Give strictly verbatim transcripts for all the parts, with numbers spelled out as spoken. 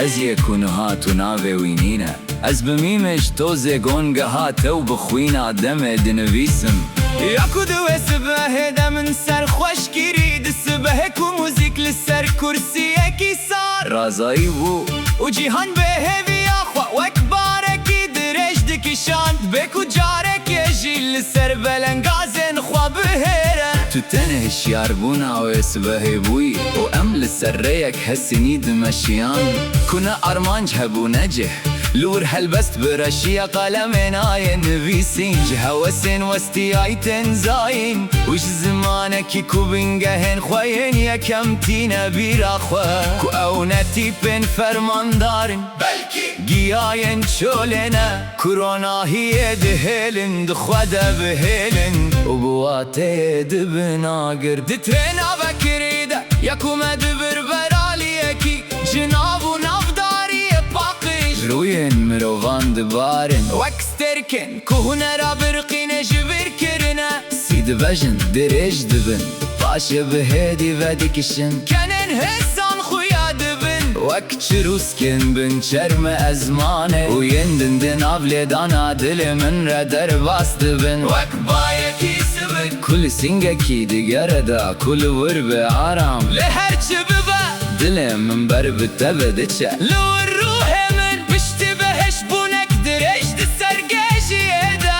Ez yê ku niha tu navê wî nîne. Ez bi mîmê ji tozê gongeha te û bi xwîna demê dinivîsim. Ya ku di wê sibehê de min ser xweş kirî, di sibehê ku muzîk li ser kursiyekî sar razayî bû û cîhan bê hêviya xwe wek barekî dirêj dikişand, bê ku carekê jî li ser belengazên xwe bihêre. Tu tenê hişyarbûna wê sibehê bûyî û em li ser rêyek hesinî dimeşiyan ku ne armanc hebû ne cih. Li wir helbest bi reşiya qalemê nayên nivîsîn, ji hewesên westiyayî tên zayîn û ji zimanekî ku bingehên xwe yên yekem tîne bîra xwe, ku ew ne tîpên fermandar in, belkî giyayên çolê ne, ku ronahiyê dihêlin, di xwe de bihêlin û bi wateyê dibin agir. Di trêna vekirî de ya ku me dibir beraliyekî ji nav û navdariyê paqij, rûyên mirovan dibarin wek stêrkên ku hunera birqînê ji bîr kirine. Sî dibejin, dirêj dibin, paşê bi hêdî vedikişin. Kenên hêsan xuya dibin wek çirûskên bin çerme ezmanê û yên din di nav lêdana dilê min re derbas dibin. Wek bayekî sibik ku li singekî digere da ku li wir be aram. Lê her çi bibe, dilê min ber bi te ve diçe. Li wir ruhê min piştî behiştbûnek dirêj di ser gêjiyê de.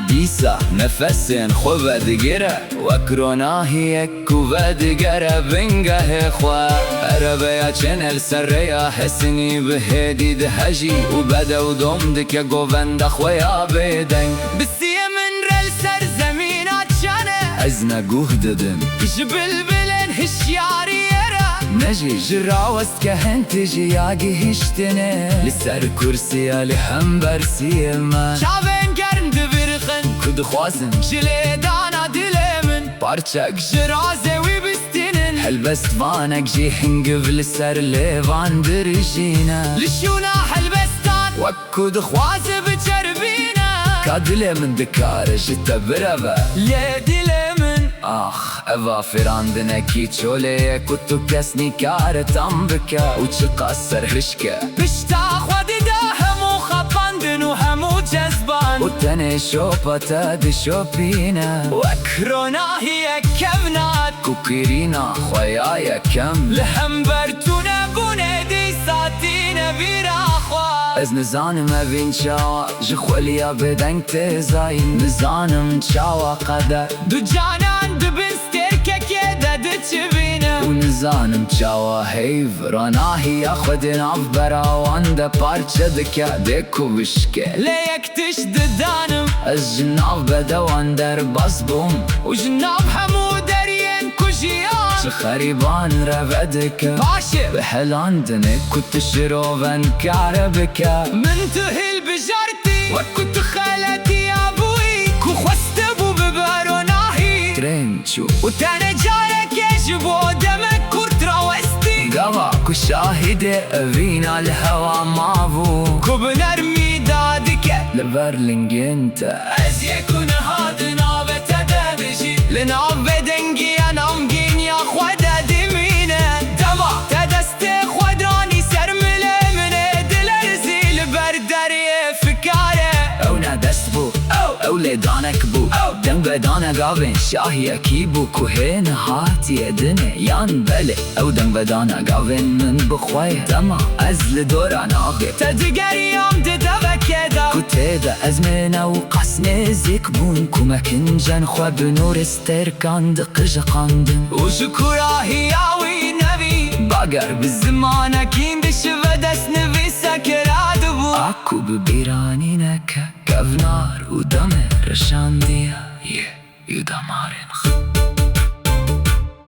Dîsa nefesên xwe vedigire wek ronahiyek ku vedigere bingehê xwe. Erebeya çêne li ser rêya hesinî bi hêdî dihejî û bedew dom dike govenda xwe ya bêdeng. Bi siyê min re li ser zemîna çane. Ez ne guh didim ji bilbilên hişyariyê re, ne jî ji rawestkehên tijîya gihiştinê. Li ser kursiya li hember siyê me çavên germ dibirqin ku dixwazin ji lêdana dilê min parçek ji razê wî bistînin. Helbestvanek jî hingiv li ser lêvan dirijîne. Li şûna helbestan wek ku dixwaze biceribîne. Ka dilê min dikare ji te bireve. Lê dilê min, ax, ev afirandinekî çolê ye ku tu kes nîkare tam bike û çiqas serhişk e. Pişta xwe dide hemû xapandin û hemû cezban û tenê şopa te dişopîne. Wek ronahiyek kevnat ku kirîna xwe ya yekem li hember tune bûnê dîsa tîne bîra xwe. Ez nizanim evîn çawa ji xweliya bêdeng tê zayîn. Nizanim çawa qeder du canan dibin stêrkekê de diçivîne. Û nizanim çawa heyv ranahiya xwe di nav berawan de parçe dike, dê ku bişke. Lê yek tişt didanim. Ez ji nav bedewan derbas bûm. Û ji nav hemû deriyên ku jiyan ji xerîban re vedike. Paşê bi helandinê ku tu şiroven kare bike. Min tu hilbijartî wek ku tu xeletiya bûyî ku xwestibû bibe ronahî. Trên çû. Û tenê carekê ji bo demek kurt rawestî. Gava ku şahidê evîna li hewa mabû. Ku bi nermî dadike li ber lingên te. Ez yê ku niha di navê te de dijî. Li nav bêdengiya namgîniya xwe de dimîne. Dema te destê xwe danî ser milê min ê dilerzî li ber deriyê fikare. Ew ne dest bû. Ew, ew lêdanek bû. Ew dengvedana gavên şahiyekî bû ku hê nehatiye dinê yan belê. Ew dengvedana gavên min bi xwe ye. Dema ez li dora navê te digeriyam di devekê de ku tê de ezmêne û qas nêzîk bûn ku me kincên xwe bi nûrê stêrkan diqijiqandin. Û ji kurahiya wî nevî bager bi zimanekî dişive destnivîseke radibû. A ku bi bîranîneke kevnar û demê reşandiye yê û damarên xwe.